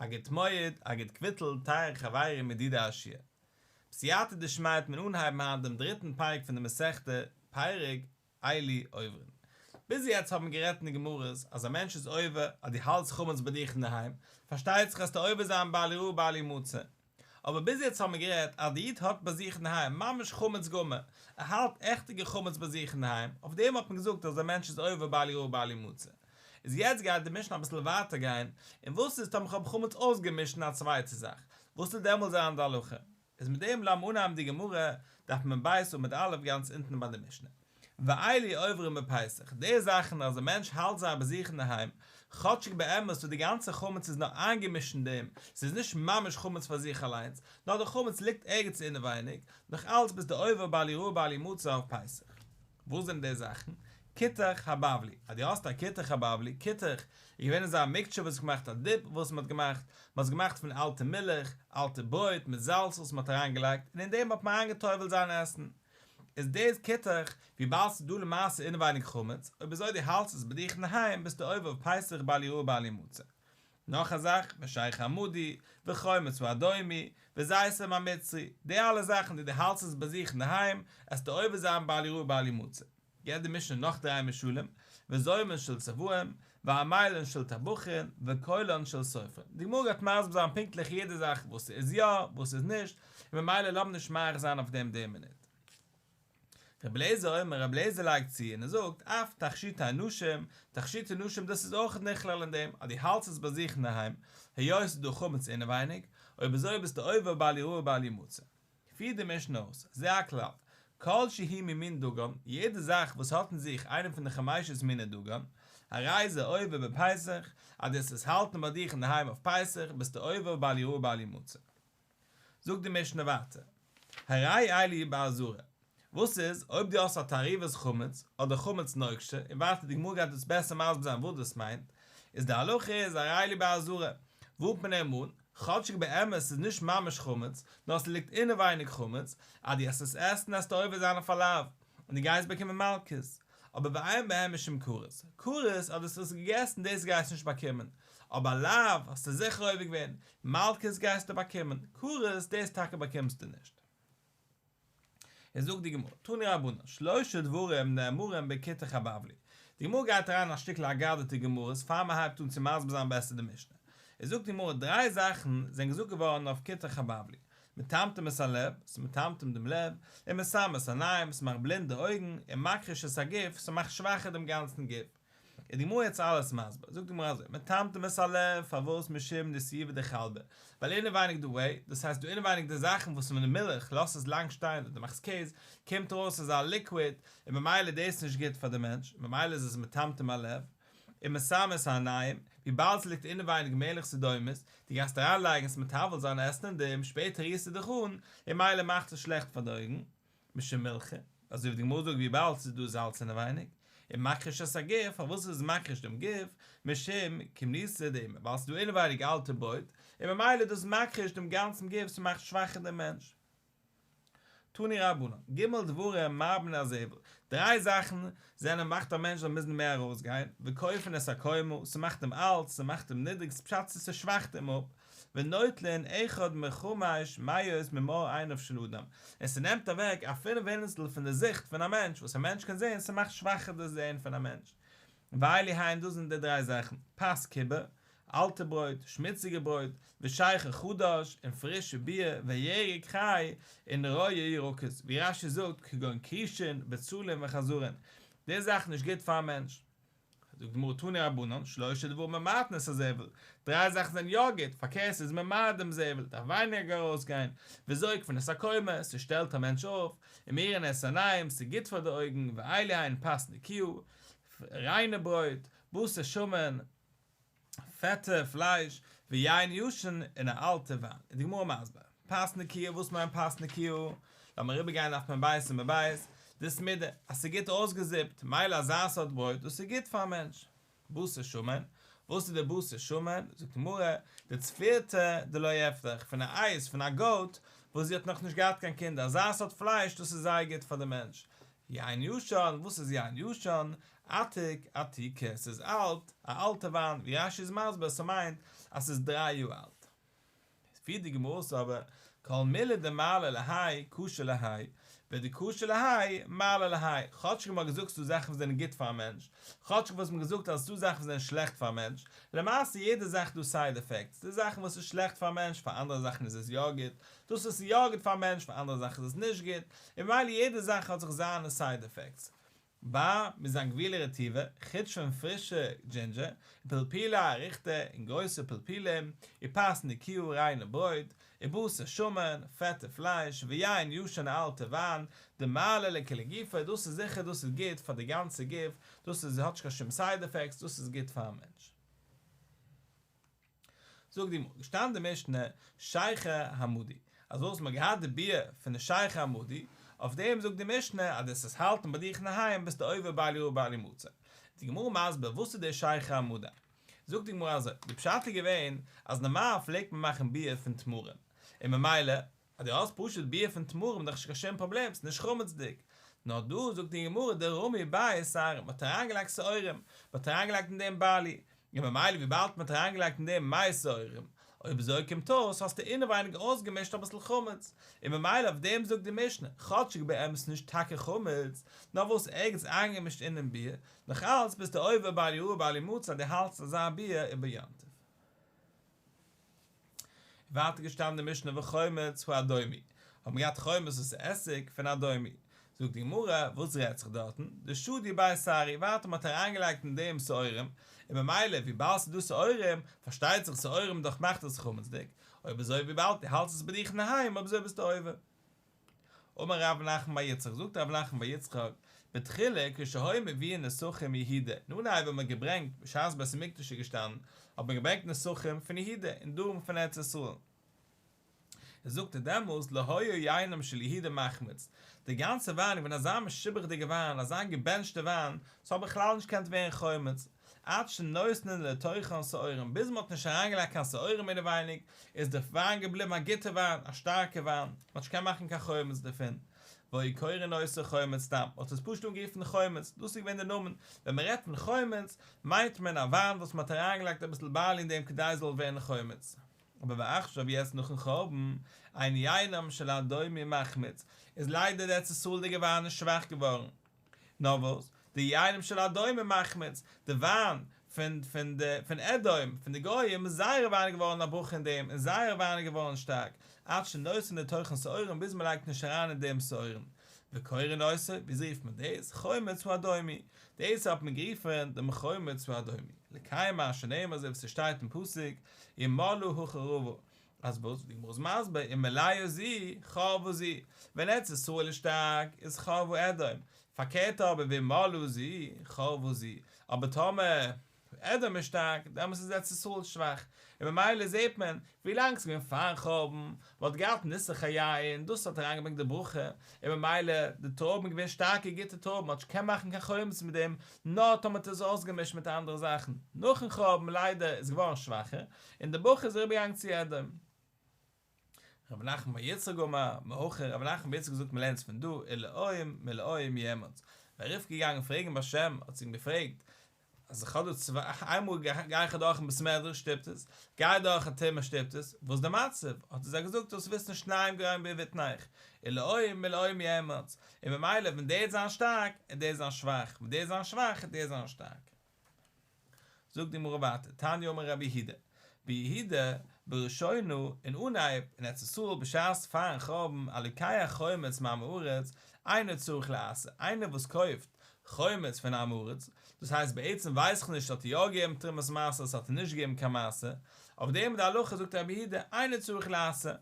א גוט מועד, א גוט קוויטל, טייערע חברים ידידי השיעור. בסייעתא דשמיא וועט מען אנהייבן היינט דעם דריטן פרק פון די מסכתא, פרק אלו עוברין. ביז יעצט האבן מיר גערעדט אין די גמרות אז א מענטש איז עובר אז דו האלטסט חמץ ביי דיך אינדערהיים, פארשטייט זיך אז דו עובר זיין בל יראה בל ימצא. אבער ביז יעצט האבן מיר גערעדט אז די איד האט ביי זיך אינדערהיים ממש חמץ גמור, ער האלט עכטיגע חמץ ביי זיך אינדערהיים, אויף דעם האט מען געזאגט אז דער מענטש איז עובר בל יראה בל ימצא. איז יעצט גייט די משנה אביסל ווייטער גיין, און וואס איז טאמער כ'האב חמץ אויסגעמישט אין א צווייטע זאך, וואס וועט דעמאלט זיין די הלכה? איז מיט דעם לאמיר אנהייבן די גמרא, דף מ ב עמוד א' גאנץ אונטן ביי די משנה. ואלו עוברים בפסח, די זאכן אז א מענטש האלט זיי ביי זיך אינדערהיים, כאטשיג באמת וואס די גאנצע חמץ איז נאר איינגעמישט אין דעם, ס'איז נישט ממש חמץ פאר זיך אליינס, נאר די חמץ ליגט ערגעץ אינעווייניג, נאך אלץ ביסטו עובר בל יראה בל ימצא אויף פסח. וואס זענען די זאכן? כותח הבבלי, אז דו האסט א כותח הבבלי, כותח איז געווען אזא mixture וואס האט געמאכט א dip וואס מען האט געמאכט, מען האט עס געמאכט פון אלטע מילך, אלטע ברויט מיט זאלץ וואס מען האט אריינגעלייגט, און אין דעם האט מען אריינגעטובל'ט זיין עסן. איז דאס כותח, וויבאלד ס'איז דא למעשה אינעווייניג חמץ, אויב אזוי דו האלטסט עס ביי דיך אינדערהיים ביסטו עובר אויף פסח בל יראה בל ימצא. נאך א זאך, ושכר המדי, וחומץ האדומי, וזיתים המצרי, די אלע זאכן די דו האלטסט עס ביי זיך אינדערהיים, עסטו עובר זיין בל יראה בל ימצא. געבט די משנה נאך דריי משלים, וזומן של צבעים, ועמילן של טבחין, וקולן של סופרים. די גמרא גייט מסביר זיין פונקטליך יעדע זאך וואס ס'איז יא, וואס ס'איז נישט, און ממילא לאמיר נישט מאריך זיין אויף דעם די מינוט. רבי אליעזר אומר, רבי אליעזר לייגט צו און ער זאגט, אף תכשיטי נשים, תכשיטי נשים דאס איז אויך נכלל אין דעם, אז דו האלטסט עס ביי זיך אינדערהיים, היות ס'איז דא חמץ אינעווייניג, אויב אזוי ביסטו עובר בל יראה ובל ימצא. פירט די משנה אויס, זה הכלל, כל שהוא ממין דגן, יעדע זאך וואס האט אין זיך איינע פון די חמשת מיני דגן, הרי זה עובר בפסח, אז דו וועסט עס האלטן ביי דיך אינדערהיים אויף פסח, ביסטו עובר בל יראה ובל ימצא. זאגט די משנה ווייטער, הרי אלו בעזרה, וואס איז אויב דו האסט א תערובת חמץ אדער חמץ נוקשה, און ווייטער די גמרא גייט דאס בעסער מסביר זיין וואס דאס מיינט, איז די הלכה איז הרי אלו בעזרה, ווארנט מען אים אן, כאטשיג באמת ס'איז נישט ממש חמץ, נאר ס'ליגט אינעווייניג חמץ, אז דו עסט עס עסן עסטו עובר זיין אויף א לאו, און דו גייסט באקומען מלקות, אבער ואין בהם משום כרת, כרת אז דו האסט עס געגעסן דאס גייסטו נישט באקומען, אבער א לאו האסטו זיכער עובר געווען, מלקות גייסטו באקומען, כרת דאס טאקע באקומסטו נישט. איז זאגט די גמרא, תנו רבנן, שלשה דברים נאמרים בכותח הבבלי, די גמרא גייט אריין אין א שטיקל אגדתא גמרות פאר מען הייבט אן צו מסביר זיין בעסער די משנה, איז זאגט די גמרא, דריי זאכן זענען געזאגט געווארן אויף כותח הבבלי, מטמטם את הלב, ס'מטמטם דעם לב, און מסמא את העיניים, ס'מאכט בלינד די אויגן, און מחריש את הגוף, ס'מאכט שוואכער דעם גאנצן גוף. איז די גמרא יעצט אלעס מסביר, זאגט די גמרא אזוי, מטמטם את הלב, פארוואס משום דאיתיבא דחלבא, ווייל אינעווייניג די whey, דאס הייסט דא אינעווייניג די זאכן וואס פון די מילך, לאזט עס לאנג שטיין אדער מאכסט קעז, קומט ארויס אזא liquid, און ממילא דאס איז נישט גוט פאר די מענטש, ממילא איז עס מטמטם הלב. און מסמא את העיניים, וויבאלד ס'ליגט אינעווייניג מלח סדומית, דו גייסט אריינלייגן עס מטבל זיין עסן אין דעם, שפעטער רירסטו דיך אן, און מילא מאכט עס שלעכט פאר די אויגן, משום מילחא, אזוי ווי די גמרא זאגט וויבאלד ס'איז דא זאלץ אינעווייניג, און מחריש את הגוף, פארוואס איז עס מחריש דעם גוף, משום כימניתא דאימא, ווייל ס'איז דא אינעווייניג אלטע ברויט, און ממילא איז דאס מחריש דעם גאנצן גוף, ס'מאכט שוואכער דעם מענטש. תנו רבנן, ג' דברים מרבין הזבל, דריי זאכן זענען מאכט א מענטש זאל מוזן מער ארויסגיין, וכופין את הקומה, ס'מאכט אים אלט, ס'מאכט אים נידריג, ס'פשט ס'איז ס'שוואכט אים אפ, ונוטלין אחד מחמש מאות ממאור עיניו של אדם, און ס'נעמט אוועק א פינף הונדערטסטל פון די זיכט פון א מענטש, וואס א מענטש קען זען, ס'מאכט שוואכער די זען פון א מענטש. ואלו הן דאס זענען די דריי זאכן, פת כיבה, אלטע ברויט, שמוציגע ברויט, ושכר חדש, און פרישע ביר, וירק חי, און רויע ירקות, ווי רש"י זאגט, כגון כרישין, בצלים וחזרין. די זאכן נישט גוט פאר א מענטש. זאגט די גמרא תנו רבנן, שלשה דברים ממעטין את הזבל, דריי זאכן זענען יא גוט, פארקערט ס'איז ממעט דעם זבל, דארף ווייניגער ארויסגיין, וזוקפין את הקומה, ס'שטעלט א מענטש אויף, ומאירין את העיניים, ס'גוט פאר די אויגן, ואלו הן פת נקיה, ריינע ברויט, בשר שמן, פעטע פלייש, ויין ישן, און א אלטע וויין. איז די גמרא מסביר. פת נקיה, וואס מיינט פת נקיה? לאמיר אריבערגיין דף מ בית עמוד בית, דסמידא, אז ס'איז גוט אויסגעזיפט, מילא אזא סארט ברויט, דאס איז גוט פאר א מענטש. בשר שמן, וואס איז די בשר שמן? זאגט די גמרא, דצפירתא דלא אפרח, פון א אייז, פון א goat, וואס זי האט נאכנישט געהאט קיין קינדער, אזא סארט פלייש, דאס איז זייער גוט פאר די מענטש. יין ישן, וואס איז יין ישן? עתיק עתיקא, ס'איז אלט, א אלטע וויין, ווי רש"י איז מסביר ס'מיינט אז ס'איז דריי יאר אלט. פירט די גמרא אויס אבער, כל מילי דמעלי להאי קשי להאי, ודקשי להאי מעלי להאי, כאטשיג מ'האט געזאגט ס'דא זאכן וואס זענען גוט פאר א מענטש, כאטשיג וואס מ'האט געזאגט אז ס'דא זאכן וואס זענען שלעכט פאר א מענטש, למעשה יעדע זאך דא סייד עפעקטס, די זאכן וואס איז שלעכט פאר א מענטש פאר אנדערע זאכן איז עס יא גוט, דאס וואס איז יא גוט פאר א מענטש פאר אנדערע זאכן איז עס נישט גוט, און ממילא יעדע זאך האט זיך זיינע סייד עפעקטס. בר מזנגבילא רטיבא, חוץ פון פרישע דזשינדזשער, ופלפילא אריכתא און גרויסע פלפולים, ופת נקיה ריינע ברויט, ובשר שמן, פעטע פלייש, ויין ישן אלטע וויין, דמעלי לכולא גופא, דאס איז זיכער דאס איז גוט פאר די גאנצע גוף, דאס איז האט נישט קיין שום סייד עפעקטס, דאס איז גוט פאר א מענטש. זאגט די גמרא, געשטאנען די משנה, שכר המדי, אז וואס מ'האט געהאט די ביר פון די שכר המדי, אויף דעם זאגט די משנה אז דאס עס האלטן ביי דיך אינדערהיים ביסטו עובר בל יראה בל ימצא. איז די גמרא מסביר וואס איז דער שכר המדי. זאגט די גמרא אזוי, די פשט איז געווען אז נארמאל פלעגט מען מאכן ביר פון תמרים, און ממילא אז דו האסט פשוט ביר פון תמרים איז דאך נישט קיין שום פראבלעם, ס'איז נישט חמצ'דיג. נאר דא זאגט די גמרא דרמו ביה שערי, מ'האט אריינגעלייגט שעורים, מ'האט אריינגעלייגט אין דעם בארלי, און ממילא וויבאלד מ'האט אריינגעלייגט אין דעם מי שעורים, אויב אזוי קומט אויס האסטו אינעווייניג אויסגעמישט אביסל חמץ, און ממילא אויף דעם זאגט די משנה, כאטשיג באמת נישט טאקע חמץ, נאר וואס ערגעץ איינגעמישט אינעם ביר, נאך אלץ ביסטו עובר בל יראה בל ימצא אז דו האלטסט אזא ביר איבער יום טוב. ווייטער געשטאנען די משנה וחומץ האדומי, האט מען געהאט חומץ וואס איז עסיג פון אדומי, זאגט די גמרא, וואס רעדט זיך דארטן, דשדו ביה שערי, ווייטער מען האט אריינגעלייגט אין דעם שעורים, און ממילא וויבאלד ס'איז דא שעורים, פארשטייט זיך שעורים דאך מאכט עס חמצ'דיג, אויב אזוי וויבאלד דו האלטסט עס ביי דיך אינדערהיים אויב אזוי ביסטו עובר. אמר רב נחמן בר יצחק, זאגט רב נחמן בר יצחק, בתחילה כשהיו מביאין נסכים מיהודה, אין אנהייב האט מען געברענגט, בשעת בית המקדש איז געשטאנען, האט מען געברענגט נסכים פון יהודה, אין דרום פון ארץ ישראל. זאגט ער דעמאלס, לא היה יינם של יהודה מחמיץ, די גאנצע וויין איז געווען אזא משובח'דיגע וויין, אזא געבענטשטע וויין, ס'האט בכלל נישט געקענט ווערן חומץ, עד שנותנין לתוכן שעורים, ביז מ'האט נישט אריינגעלייגט קיין שעורים אינעווייניג, איז די וויין געבליבן א גוטע וויין, א שטארקע וויין, מ'האט נישט געקענט מאכן קיין חומץ דערפון. והיו קורין אותו חומץ סתם, מ'האט עס פשוט אנגערופן חומץ, דאס איז געווען די נאמען, ווען מ'רעדט פון חומץ, מיינט מען א וויין וואס מ'האט אריינגעלייגט אביסל בארלי אין דעם כדי עס זאל ווערן חומץ. אבער ועכשיו יעצט נאכן חורבן, אין יינם של אדומי מחמיץ, איז ליידער די ארץ ישראל'דיגע וויין איז שוואך געווארן. נאר וואס, די יינם של אדומים מחמיץ, די וויין פון פון די פון אדום, פון די גויים, איז זייער וויין איז געווארן א ברכה אין דעם, און זייער וויין איז געווארן שטארק, עד שנותנין לתוכן שעורים ביז מען לייגט נישט אריין אין דעם שעורים. וקורין אותו, וויאזוי רופט מען דאס? חומץ האדומי. דאס האט מען גערופן דעם חומץ האדומי. לקיים מה שנאמר אזוי ווי ס'שטייט אין פסוק, ומלאה החרבה, אז וואס? די גמרא איז מסביר, אם מלאה זו, חרבה זו, ווען ארץ ישראל איז שטארק, איז חרבה אדום, פארקערט אבער ואם מלאה זו, חרבה זו, אבער טאמער אדום איז שטארק, דעמאלס איז ארץ ישראל שוואך, און ממילא זעט מען, ווי לאנג ס'איז געווען פארן חורבן, מ'האט געהאט ניסוך היין, דאס האט אריינגעברענגט די ברכה, און ממילא די טרויבן איז געווען שטארקע גוטע טרויבן, מ'האט נישט געקענט מאכן קיין חומץ מיט דעם, נאר טאמער מ'האט עס אויסגעמישט מיט אנדערע זאכן, נאכן חורבן ליידער איז געווארן שוואכער, און די ברכה איז אריבערגעגאנגען צו אדום. רב נחמן בר יצחק אמר, מהכא, רב נחמן בר יצחק זאגט מ'לערנט עס פון דא, ולאום מלאום יאמץ. ווען רבקה איז געגאנגען פרעגן בשם, האט זי אים געפרעגט, אז איך האב דא צוויי, איינמאל גיי איך אדורך אין בית מדרש שטופט עס, גיי אדורך אין טומאה שטופט עס, וואס איז די מצב? האט ער זיי געזאגט זאלסט וויסן שניים גרים בבטנך, ולאום מלאום יאמץ, און ממילא ווען דער וועט זיין שטארק, וועט דער זיין שוואך, ווען דער וועט זיין שוואך, וועט דער זיין שטארק. זאגט די גמרא ווייטער, תניא אמר רבי יהודה, ביהודה בראשונה אין אנהייב אין ארץ ישראל בשעת פארן חורבן הלוקח חומץ מעם הארץ אינו צריך לעשר, איינער וואס קויפט חומץ פון עם הארץ, דאס הייסט בעצם ווייס איך נישט האט ער יא געגעבן תרומת מעשר האט ער נישט געגעבן קיין מעשר, אויף דעם איז די הלכה זאגט רבי יהודה אינו צריך לעשר,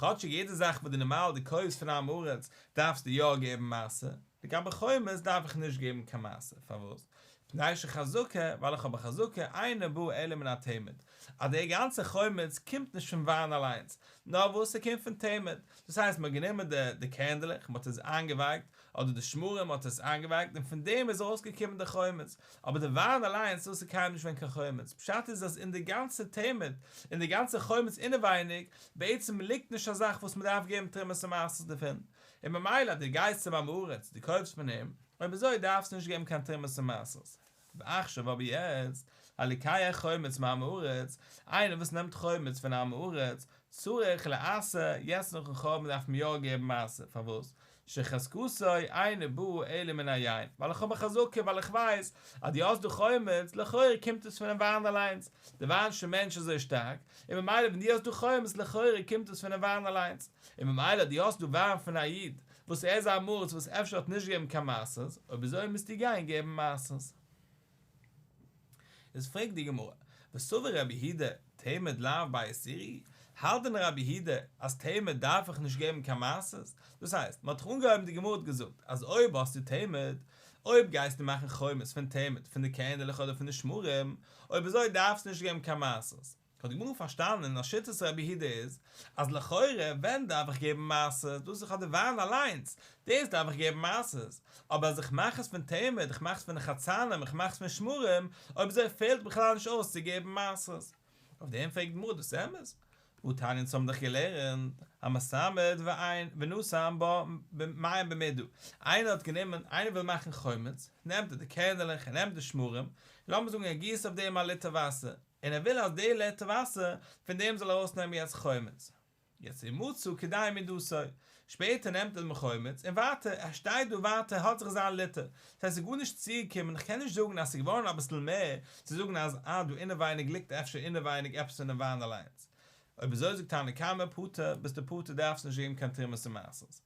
כאטשיג יעדע זאך וואס דו נארמאל דו קויפסט פון עם הארץ דארפסטו יא געבן מעשר, לגבי חומץ דארף איך נישט געבן קיין מעשר, פארוואס? מפני שחזקה, ווייל איך האב א חזקה, אינו בא אלא מן התמד, אז דער גאנצער חומץ קומט נישט פון וויין אליינס, נאר וואס ס'קומט פון תמד, דאס הייסט מ'האט גענומען די די קערנדלעך, מ'האט עס איינגעווייקט, אדער די שמרים מ'האט עס איינגעווייקט און פון דעם איז ארויסגעקומען די חומץ, אבער די וויין אליינס דאס איז קיינמאל נישט געווען קיין חומץ, פשט איז אז אין די גאנצע תמד, אין די גאנצע חומץ אינעווייניג, בעצם ליגט נישט א זאך וואס מ'דארף געבן תרומות ומעשרות דערפון. און ממילא אז דו גייסט צום עם הארץ, דו קויפסט פון אים, אויב אזוי דארפסטו נישט געבן קיין תרומות און מעשרות. ועכשיו אבער יעצט, הלוקח חומץ מעם הארץ, איינער וואס נעמט חומץ פון עם הארץ, צריך לעשר, יעצט נאכן חורבן דארף מען יא געבן מעשר, פארוואס? שחזקתו אינה באה אלא מן היין, ווייל איך האב א חזקה, ווייל איך ווייס אז דו האסט דא חומץ, לכאורה קומט עס פונעם וויין אליינס, די וויין שמעקט נישט אזוי שטארק, און ממילא ווען דו האסט דא חומץ לכאורה קומט עס פונעם וויין אליינס, און ממילא דו האסט דא וויין פון א איד וואס ער איז א עם הארץ וואס אפשר האט נישט געגעבן קיין מעשרות, אויב אזוי מוזטו גיין געבן מעשרות. איז פרעגט די גמרא, וסבר רבי יהודה, תמד לאו בר איסורא הוא, האלט דען רבי יהודה אז תמד דארף איך נישט געבן קיין מעשרות? דאס הייסט, מען האט דאך אנגעהויבן די גמרא האט געזאגט אז אויב האסטו תמד, אויב גייסטו מאכן חומץ פון תמד פון די קערנדלעך אדער פון די שמרים, אויב אזוי דארפסטו נישט געבן קיין מעשרות. האט די גמרא פארשטאנען אז שיטת רבי יהודה איז אז לכאורה ווען דארף איך געבן מעשר, דאס איך האב די וויין אליינס, דאס דארף איך געבן מעשר, אבער אז איך מאך עס פון תמד, איך מאך עס פון חצנים, איך מאך עס פון שמרים, אויב אזוי פעלט בכלל נישט אויס צו געבן מעשר. אויף דעם פרעגט די גמרא דאס אמת? והתניא אונז האבן דאך געלערנט, המסמד ואין ונתן בה מים במידה, איינער האט גענומען, איינער וויל מאכן חומץ, נעמט ער די קערנעלעך, ער נעמט די שמרים, לאמיר זאגן ער גיסט אויף דעם א ליטער וואסער, און ער וויל אז די ליטער וואסער פון דעם זאל ארויסנעמען יעצט חומץ. יעצט ומצא כדי מידתו, שפעטער נעמט ער דעם חומץ און ווייטער, ער שטייט דא ווייטער האט זיך זיין ליטער, דאס הייסט ס'איז גארנישט צוגעקומען, איך קען נישט זאגן אז ס'איז געווארן אביסל מער, צו זאגן אז אה דא אינעווייניג ליגט אפשר אינעווייניג עפעס פונעם וויין אליינס. אויב אזוי זאגט תנא קמא פטור, ביסטו פטור דארפסט נישט געבן קיין תרומות און מעשרות.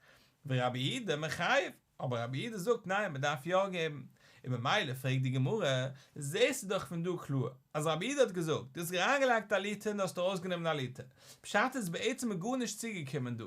ורבי יהודה מחייב, אבער רבי יהודה זאגט ניין מען דארף יא געבן, און ממילא פרעגט די גמרא, זעסטו דאך פון דא קלאר אז רבי יהודה האט געזאגט דו האסט אריינגעלייגט א ליטער און דו האסט ארויסגענומען א ליטער, פשט איז בעצם איז גארנישט צוגעקומען דא,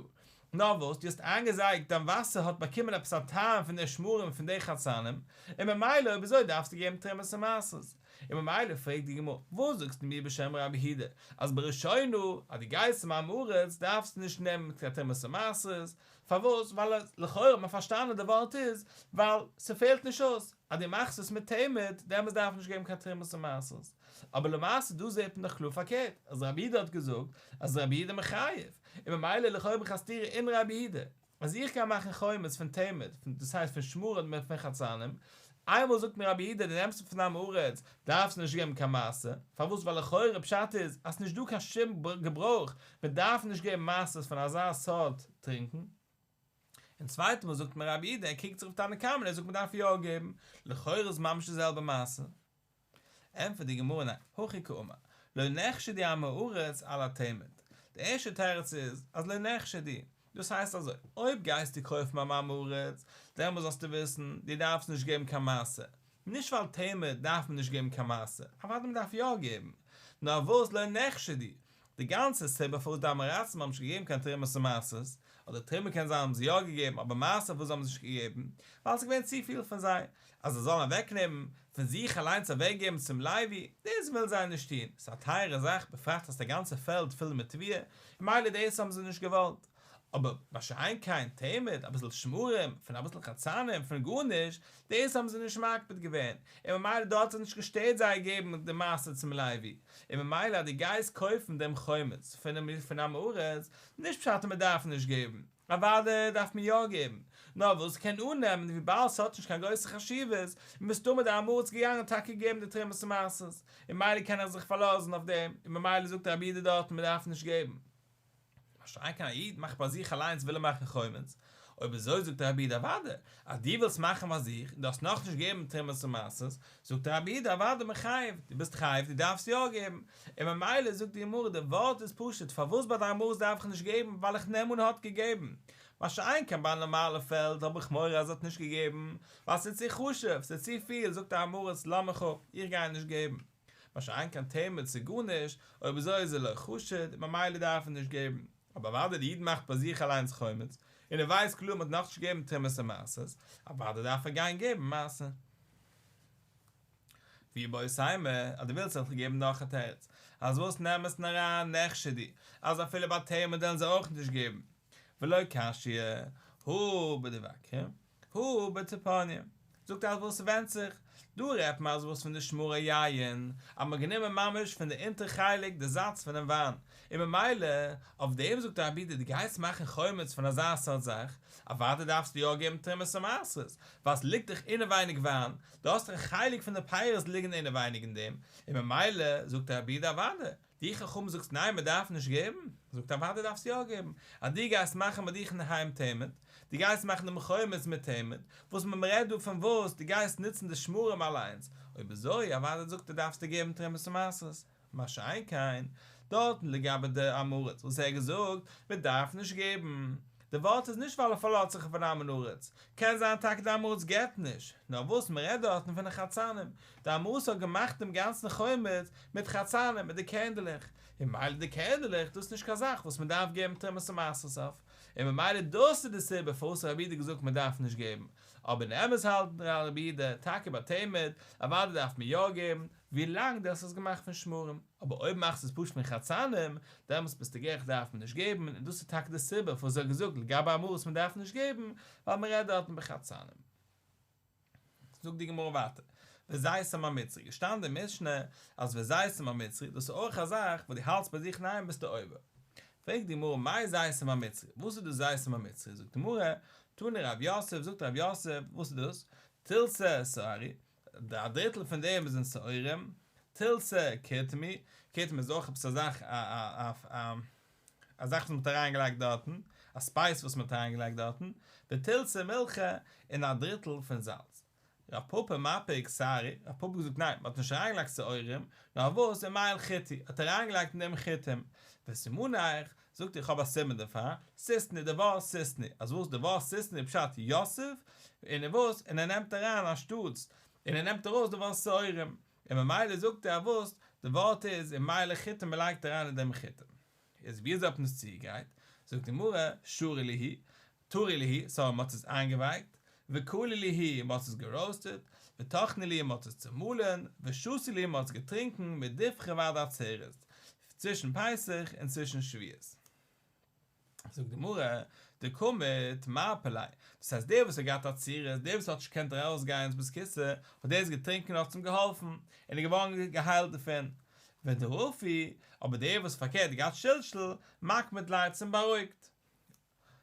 נאר וואס דו האסט איינגעזייגט דיין וואסער האט באקומען עפעס א טעם פון די שמרים פון די חצנים, און ממילא אויב אזוי דארפסטו געבן תרומות און מעשרות, און ממילא פרעגט די גמרא, וואס זאגסטו מיר בשם רבי יהודה אז בראשונה אז דו גייסט צום עם הארץ דארפסטו נישט נעמען קיין תרומות און מעשרות, פארוואס? ווייל לכאורה האט מען פארשטאנען די ווארט איז ווייל ס'פעלט נישט אויס, אז דו מאכסט עס מיט תמד דעמאלטס דארף מען נישט געבן קיין תרומות און מעשרות. אבער למעשה דא זעט מען דאך קלאר פארקערט, אז רבי יהודה האט געזאגט אז רבי יהודה מחייב, און ממילא לכאורה האב איך א סתירה אין רבי יהודה, אז איך גיי מאכן חומץ פון תמד, דאס הייסט פון שמרים און פון חצנים, איינמאל זאגט מיר רבי יהודה דו נעמסט פון עם הארץ דארפסט נישט געבן קיין מעשר, פארוואס ווייל לכאורה פשט איז אז ס'נישט דא קיין שום געברויך, מען דארף נישט געבן מעשרות פון אזא סארט טרינקן, און צווייטע מאל זאגט מיר רבי יהודה ער קריגט זיך אויף תנא קמא און ער זאגט מען דארף יא געבן, לכאורה איז ממש די זעלבע מעשה. ענטפערט די גמרא ניין, הכי קאמר, לא נחשדו עמי הארץ על התמד, די ערשטע תירוץ איז אז לא נחשדו, דאס הייסט אזוי, אויב גייסטו קויפן ביים עם הארץ, דעמאלס זאלסטו וויסן, דו דארפסט נישט געבן קיין מעשר, נישט ווייל תמד דארף מען נישט געבן קיין מעשר, אוודאי מען דארף יא געבן, נאר וואס לא נחשדו, די גאנצע סיבה פארוואס די עמי הארצים האבן נישט געגעבן קיין תרומות און מעשרות, אדער תרומה קען זיין האבן זיי יא געגעבן אבער מעשר פארוואס האבן זיי נישט געגעבן, ווייל עס איז געווען צופיל פון זיי, אז זיי זאלן אוועקנעמען פון זיך אליינס אוועקגעבן צום לוי, דאס ווילן זיי נישט טון, ס'איז א טייערע זאך בפרט אז ס'איז א גאנצע פעלד פול מיט תבואה, ממילא דאס האבן זיי נישט געוואלט. אבער מה שאין כן תמד, אביסל שמרים, פון אביסל חצנים, פון גארנישט, דאס האבן זיי נישט מקפיד געווען, און ממילא דארט האט נישט געשטערט זיי געבן די מעשר צום לוי, און ממילא אז דו גייסט קויפן דעם חומץ פונעם פון עם הארץ, נישט פשט אז מען דארף נישט געבן, אוודאי דארף מען יא געבן, נאר וואס קען אננעמען וויבאלד ס'האט נישט קיין גרויסע חשיבות, מסתמא די עם הארץ געגאנגען טאקע געבן די תרומות ומעשרות, און ממילא קען איך זיך פארלאזן אויף דעם, און ממילא זאגט רבי יהודה דארטן מען דארף נישט געבן. מה שאין כן א איד מאכט ביי זיך אליינס וויל ער מאכן חומץ, אויב אזוי זאגט רבי יהודה אוודאי, אז דו ווילסט מאכן ביי זיך און דו האסט נאכנישט געגעבן תרומות ומעשרות, זאגט רבי יהודה אוודאי מחייב, דו ביסט חייב דו דארפסט יא געבן, און ממילא זאגט די גמרא די ווארט איז פשוט פארוואס ביי די עם הארץ דארף איך נישט געבן ווייל איך נעם אן ער האט געגעבן, מה שאין כן ביי א נארמאלע פעלד האב איך מורא אז ער האט נישט געגעבן ווייל ס'איז צו חשוב, ס'איז צופיל, זאגט די עם הארץ לאז מיך אפ, איך גיי נישט געבן. מה שאין כן תמד ס'איז גארנישט, אויב אזוי איז ער לא חשוד, ממילא דארף ער נישט געבן. אבער אוודאי די איד מאכט ביי זיך אליינס חומץ, און ער ווייסט קלאר מ'האט נאכנישט געגעבן תרומות און מעשרות, אוודאי דארף ער גיין געבן מעשר. ואיבעית אימא, אז דו ווילסט וועל איך דיר געבן נאך א תירוץ, אז וואס אין אמת'ן אריין נחשדו, אז אפילו ביי תמד וועלן זיי אויך נישט געבן. ולא קשיא, הא בדבקרים, הא בטופניים. זאגט ער אז וואס ס'ווענדט זיך. דא רעדט מען אז וואס פון די שמרי יין, אז מ'האט גענומען ממש פון די אונטער חלק די זאץ פונעם וויין, און ממילא אויף דעם זאגט רבי יהודה דו גייסט מאכן חומץ פון אזא סארט זאך, אוודאי דארפסטו יא געבן תרומות ומעשרות, ווייל ס'ליגט דאך אינעווייניג וויין, דו האסט דאך א חלק פון די פירות ליגן אינעווייניג אין דעם, און ממילא זאגט רבי יהודה אוודאי, דו חכמים זאגסט ניין מען דארף נישט געבן, זאגט אוודאי דארפסט יא געבן, אז דו גייסט מאכן ביי דיך אינדערהיים תמד, דו גייסט מאכן דעם חומץ מיט תמד, וואס מען רעדט דא פון וואס, דו גייסט נוצן די שמרים אליינס, אויב אזוי אוודאי זאגט ער דארפסטו געבן תרומות ומעשרות, מה שאין כן דארטן לגבי די עם הארץ וואס ער האט געזאגט מען דארף נישט געבן, די ווארט איז נישט ווייל ער פארלאזט זיך אויף אן עם הארץ, קען זיין טאקע די עם הארץ געבט נישט, נאר וואס מען רעדט דארטן פון די חרצנים, די עם הארץ האט געמאכט דעם גאנצן חומץ מיט חרצנים מיט די קערנדלעך, און ממילא די קערנדלעך דאס איז נישט קיין זאך וואס מען דארף געבן תרומות ומעשרות אויף, און ממילא דאס איז די סיבה פארוואס רבי יהודה האט געזאגט מען דארף נישט געבן, אבער אין אמת האלט רבי יהודה טאקע ביי תמד, אוודאי דארף מען יא געבן, ווילאנג דו האסט עס געמאכט פון שמרים, אבער אויב מאכסטו עס פשוט פון חרצנים, דעמאלטס ביסטו גערעכט דארף מען נישט געבן, און דאס איז טאקע די סיבה פארוואס ער האט געזאגט לגבי עם הארץ מען דארף נישט געבן, ווייל מען רעדט דארטן בחרצנים. זאגט די גמרא ווייטער, וזיתום המצרי, געשטאנען אין משנה אז וזיתום המצרי, דאס איז אויך א זאך וואס דו האלטסט ביי זיך אינדערהיים ביסטו עובר. פרעגט די גמרא מאי זיתום המצרי, וואס איז דאס זיתום המצרי, זאגט די גמרא, תני רב יוסף, זאגט רב יוסף, וואס איז דאס, תילתא שערי, א דריטל פון דעם זענען שעורים, תילתא קורטמי, קורטמי איז אויך עפעס א זאך א א זאך וואס מען האט אריין געלייגט דארטן, א ספייס וואס מען האט אריין געלייגט דארטן, ותילתא מילחא, און א דריטל פון זאלץ. רב פפא מפיק שערי, רב פפא האט געזאגט ניין, מען האט נישט אריין געלייגט שעורים, נאר וואס ומעייל חיטי, האט ער אריין געלייגט אין דעם חיטים, וסימניך, זאגט ער איך האב א סימן דערפאר, סיתני די ווארט סיתני, אז וואס די ווארט סיתני איז פשט יוסף, און ער וואס, און ער נעמט אריין אנשטאטס, און ער נעמט ארויס די ווארט שעורים, און ממילא זאגט ער אז וואס, די ווארט איז ומעייל חיטים מען לייגט אריין אין דעם חיטים. איז ווי אזוי האט מען עס צוגעגרייט? זאגט די גמרא, שרי להו, טרו להו, סארי מען האט עס איינגעווייקט, וקלו להו, מען האט עס געראוסטעד, וטחנו להו, מען האט עס צומאלן, ושתו להו, מען האט עס געטרינקן, מדפחא ועד עצרת, צווישן פסח און צווישן שבועות. זאגט די גמרא, דקמיט מרפי ליה, דאס הייסט דער וואס האט געהאט עצירות, דער וואס האט נישט געקענט ארויסגיין אין בית הכסא, האט דאס געטרינקען און האט עס אים געהאלפן, און איז געווארן געהיילט דערפון. ודרפי, אבער דער וואס פארקערט האט געהאט שלשול, מקמיט ליה, האט עס אים בארואיגט.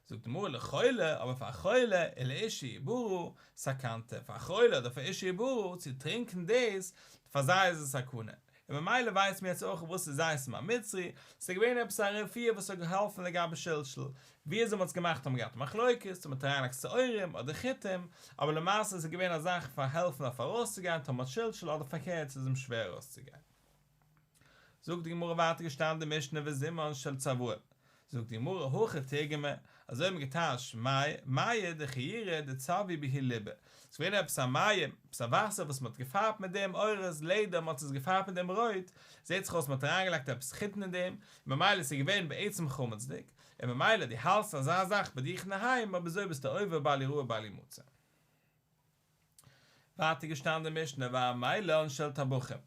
זאגט די גמרא לחולה, אבער פאר א חולה, ולאשה עוברה, סכנתא, פאר א חולה אדער פאר אשה עוברה, צו טרינקען דאס, פאר זיי איז עס סכנה. און ממילא ווייסט מען יעצט אויך וואס איז זיתום המצרי, ס'איז געווען עפעס א רפואה וואס האט געהאלפן לגבי שלשול, ווי אזוי מ'האט עס געמאכט האבן געהאט מחלוקת, צו מ'האט אריינגעלייגט שעורים אדער חיטים, אבער למעשה איז עס געווען א זאך פאר העלפן אויף ארויסצוגיין טאמער מ'האט שלשול אדער פארקערט ס'איז אים שווער ארויסצוגיין. זאגט די גמרא ווייטער געשטאנען די משנה וזומן של צבעים, זאגט די גמרא הכי תרגמה, אזוי האט מען געטייטשט מיא, מיא דכיורא דצבעו בהו לובא, ס'איז געווען עפעס א מים, עפעס א וואסער וואס מ'האט געפארבט מיט דעם עורות, לעדער, מ'האט עס געפארבט מיט דעם רויט, זעט זיך אויס מ'האט אריינגעלייגט עפעס חיטן אין דעם, ממילא ס'איז געווען בעצם חמצ'דיג, און ממילא דו האלסט אזא זאך ביי דיך אינדערהיים אויב אזוי ביסטו עובר בל יראה בל ימצא. ווייטער געשטאנען די משנה ועמילן של טבחים,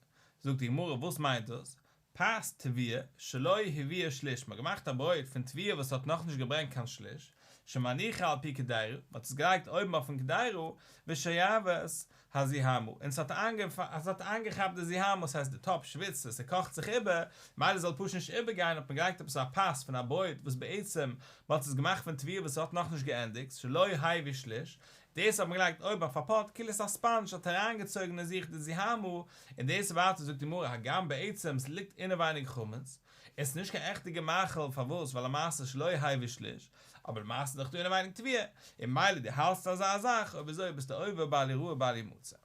זאגט די גמרא וואס מיינט דאס? פת תבואה שלא הביאה שליש, מ'האט געמאכט א ברויט פון תבואה וואס האט נאכנישט געברענגט קיין שליש, שמניחה על פי קדירה, מ'האט עס געלייגט אויבן אויפן קדירה, ושואבת הזוהמא, און ס'האט איינגעכאפט די זוהמא, ס'הייסט די טאפ שוויצט עס, ס'קאכט זיך איבער, מילא זאל פשוט נישט איבערגיין האט מען געלייגט עפעס א פת פון א ברויט וואס בעצם מ'האט עס געמאכט פון תבואה וואס האט נאכנישט געענדיגט, שלא הביא שליש, דאס האט מען געלייגט אויבן אויף א פאט כאילו עס איז א ספאנדזש האט אריינגעצויגן אין זיך די זוהמא, און דאס ווייטער זאגט די גמרא הגם בעצם ס'ליגט אינעווייניג חמץ, און ס'איז נישט קיין עכטיגע מאכל פארוואס ווייל למעשה שלא הביא שליש, אבער למעשה איז דאך דא אינעווייניג תבואה, און מילא דו האלסט אזא זאך אויב אזוי ביסטו עובר בל יראה בל ימצא.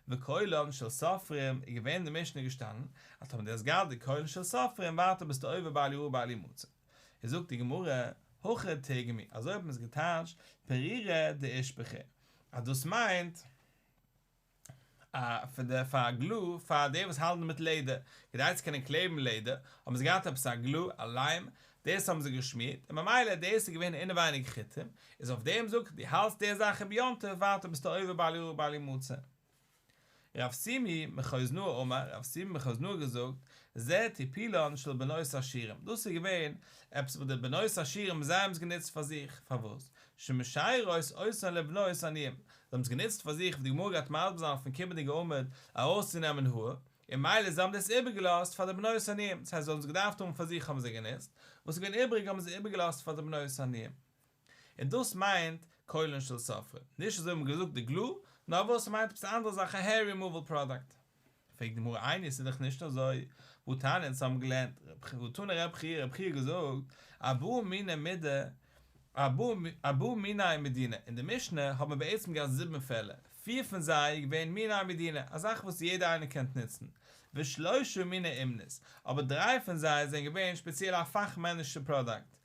וקולן של סופרים איז געווען די משנה געשטאנען אז טאמער דו האסט געהאט די קולן של סופרים ווייטער ביסטו עובר בל יראה בל ימצא. איז זאגט די גמרא, הכי תרגמו, אזוי האט מען עס געטייטשט, פירורא דאושכפי, אז דאס מיינט א פאר די פאר א גלו פאר די וואס האנדלן מיט לעדער, כדי צו קענען קלעבן לעדער, האבן זיי געהאט עפעס א גלו, א ליים, דאס האבן זיי געשמירט, און ממילא דאס איז געווען אינעווייניג חיטים, איז אויף דעם זאגט, דו האלסט די זאך אום יום טוב, ווייטער ביסטו עובר בל יראה בל ימצא. רב שימי מחוזנאה אמר, רב שימי מחוזנאה האט געזאגט, זה טיפולן של בנות עשירים, דאס איז געווען עפעס וואס די בנות עשירים זיי האבן עס גענוצט פאר זיך, פארוואס? שמשיירות אותן לבנות עניים, זיי האבן עס גענוצט פאר זיך ווי די גמרא גייט מסביר זיין אויפן קומענדיגע עמוד, ארויסצונעמען האר, און מילא זיי האבן דאס איבערגעלאזט פאר די בנות עניים, דאס הייסט זיי האבן עס געדארפט האבן פאר זיך האבן זיי גענוצט, וואס איז געווען איבריג האבן זיי איבערגעלאזט פאר די בנות עניים. און דאס מיינט קולן של סופרים, נישט אזוי ווי מ'האט געזאגט די גלו, נאר וואס ס'מיינט עפעס א אנדערע זאך א העיר רימאוועל פראדאקט. פרעגט די גמרא איני ס'איז דאך נישט אזוי, והתניא אונז האבן געלערנט, והתני רב חייא, רב חייא האט געזאגט, ארבעה מיני מידי, ארבעה מיני מדינה, אין די משנה האט מען בעצם געהאט זיבן פעלער, פיר פון זיי איז געווען מיני מדינה, א זאך וואס יעדער איינער קען נוצן, ושלושה מיני אומנות, אבער דריי פון זיי זענען געווען שפעציעל א פאכמענישע פראדאקט,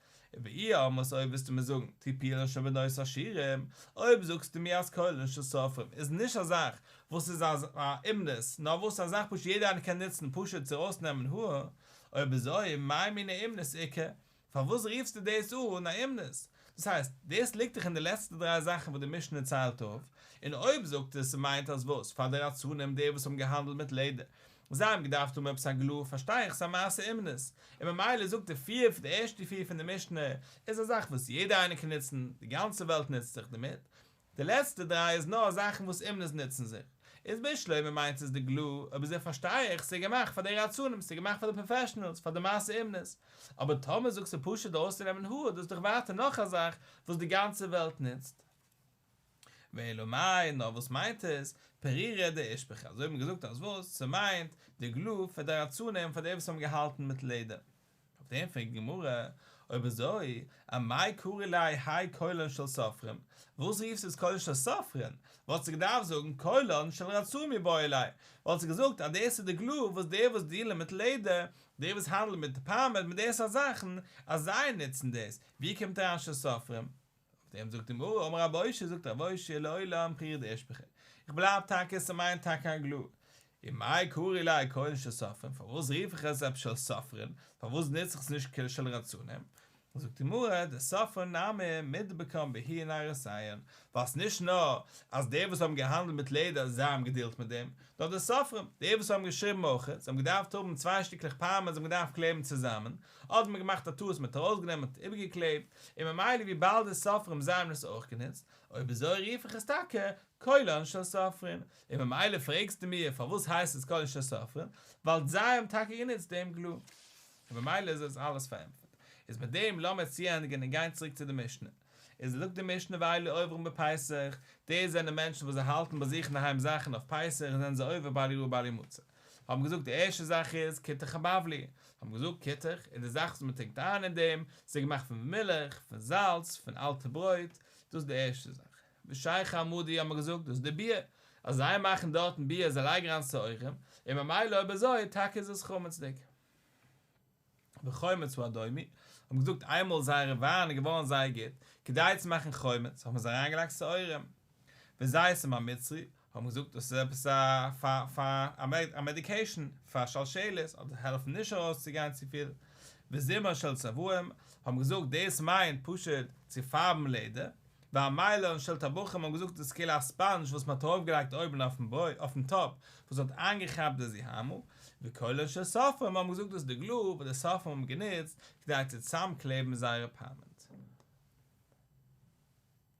ואי אמרת אויב וועסטו מיר זאגן טיפולן של בנות עשירים, אויב זאגסטו מיר אז קולן של סופרים איז נישט א זאך וואס איז א אומנות, נאר וואס א זאך וואס יעדער איינער קען נוצן פשוט צו ארויסנעמען האר, אויב אזוי מאי מיני אומנות איכא, פארוואס רופסטו דאס אן א אומנות? דאס הייסט, דאס ליגט דאך אין די לעצטע דריי זאכן וואס די משנה ציילט אויף, און אויב זאגט עס ס'מיינט אז וואס, פאר די רצנים די וואס האבן געהאנדלט מיט לעדער, זיי האבן געדארפט האבן עפעס א גלו, פארשטיי איך ס'איז א מעשה אומנות, און ממילא זאגט די פיר, די ערשטע פיר פון די משנה איז א זאך וואס יעדער איינער קען נוצן, די גאנצע וועלט נוצט זיך דערמיט, די לעצטע דריי איז נאר זאכן וואס אומנות נוצן זיך, איז בשלמא מיינט עס די גלו, אויב אזוי פארשטיי איך ס'איז געמאכט פאר די רצנים, ס'איז געמאכט פאר די פראפעשענעלס, פאר די מעשה אומנות, אבער טאמער זאגסטו פשוט ארויסצונעמען האר, דאס איז דאך ווייטער נאך א זאך וואס די גאנצע וועלט נוצט. ואלא מאי, נאר וואס מיינט עס, פירורא דאושכפי, אזוי האט מען געזאגט אז וואס, ס'מיינט די גלו פאר די רצנים פאר די וואס האבן געהאלטן מיט לעדער. אויף דעם פרעגט די גמרא, אויב אזוי, אמאי קרי ליה האי קולן של סופרים, וואס רופסטו עס קולן של סופרים, וואלטסטו געדארפט זאגן קולן של רצנים מיבעי ליה, וואלטסטו געזאגט אז דאס איז די גלו וואס די וואס דילן מיט לעדער, די וואס האנדלן מיט פארמעט מיט די סארט זאכן, אז זיי נוצן דאס, ווי קומט אריין של סופרים? אויף דעם זאגט די גמרא, אמר רב אושעיא, זאגט רב אושעיא לעולם פירורא דאושכפי, איך בלייב טאקע ס'מיינט טאקע א גלו, ומאי קרי ליה קולן של סופרים, פארוואס רוף איך עס עפעס של סופרים, פארוואס נוץ איך עס נישט של רצנים, זאגט די גמרא, דסופרים נמי מדבקן בהו נערותיהן, ווייל ס'נישט נאר אז די וואס האבן געהאנדלט מיט לעדער זיי האבן געדילט מיט דעם, נאר די סופרים, די וואס האבן געשריבן אויך, זיי האבן געדארפט האבן צוויי שטיקלעך פארמעט זיי האבן געדארפט קלעבן צוזאמען, אדער האט מען געמאכט א טעות מען האט ארויסגענומען און איבערגעקלעבט, און ממילא וויבאלד די סופרים זיי האבן עס אויך גענוצט, אויב אזוי רוף איך עס טאקע קולן של סופרים, און ממילא פרעגסטו מיר פארוואס הייסט עס קולן של סופרים, ווייל זיי האבן טאקע גענוצט דעם גלו. און ממילא איז עס אלעס פארענטפערט. איז מיט דעם לאמיר צוענדיגן און גיין צוריק צו די משנה. איז זאגט די משנה ואלו עוברים בפסח, דאס זענען מענטשן וואס זיי האלטן ביי זיך אינדערהיים זאכן אויף פסח זענען זיי עובר בל יראה בל ימצא. האבן געזאגט די ערשטע זאך איז כותח הבבלי, האבן געזאגט כותח איז די זאך וואס מען טונקט איין אין דעם, ס'איז געמאכט פון מילך, פון זאלץ, פון אלטע ברויט, דאס איז די ערשטע זאך. ושכר המדי האבן געזאגט דאס איז די ביר, אז זיי מאכן דארטן ביר זיי לייגן אריין שעורים, און ממילא אויב אזוי טאקע איז עס חמצ'דיג. וחומץ האדומי, האבן געזאגט איינמאל זייערע וויין איז געווארן זייער גוט, כדי צו מאכן חומץ האבן זיי אריינגעלייגט שעורים. וזיתום המצרי, האבן געזאגט דאס איז עפעס א פאר פאר א מעדיקעישן פאר שלשלת אדער העלפן נישט ארויס צו גיין צופיל. וזמר של צבעים, האבן געזאגט דאס מיינט פשוט צו פארבן לעדער. ועמילן של טבחים האבן געזאגט דאס איז כאילו א ספאנדזש וואס מען האט ארויפגעלייגט אויבן אויפן אויפן טאפ וואס האט איינגעכאפט די זוהמא, וקולן של סופרים האבן געזאגט דאס איז די גלו וואס די סופרים האבן גענוצט כדי צו צוזאמקלעבן זייערע פארמעט.